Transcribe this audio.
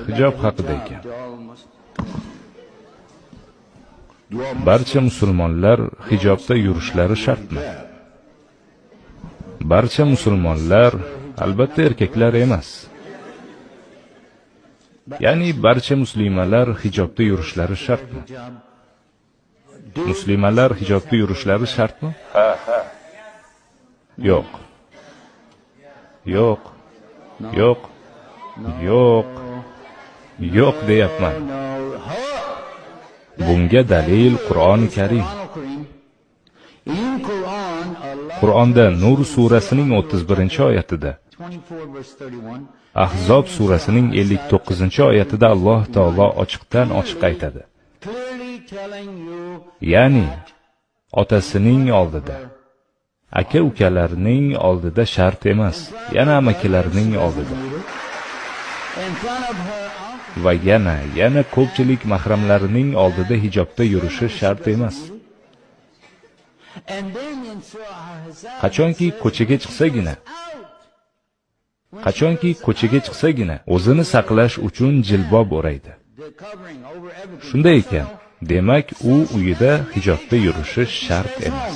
Hijob haqida ekan. Barcha musulmonlar hijobda yurishlari shartmi? Barcha musulmonlar, albatta erkaklar emas. Ya'ni barcha muslimalar hijobda yurishlari shartmi? Muslimalar hijobda yurishlari shartmi? Ha, ha. Yo'q. Yo'q. Yo'q. Yo'q. Yo'q deyapman. Bunga dalil Qur'oni Karim. Qur'onda Nur surasining 31-oyatida, Ahzob surasining 59-oyatida Alloh taolo ochiqdan ochiq aytadi. Ya'ni otasining oldida, aka-ukalarining oldida shart emas, yana amakilarining oldida. Va yana ko'pchilik mahramlarining oldida hijobda yurishi shart emas. Qachonki ko'chaga chiqsagina, o'zini saqlash uchun jilbob o'raydi. Shunday ekan, demak u uyida hijobda yurishi shart emas.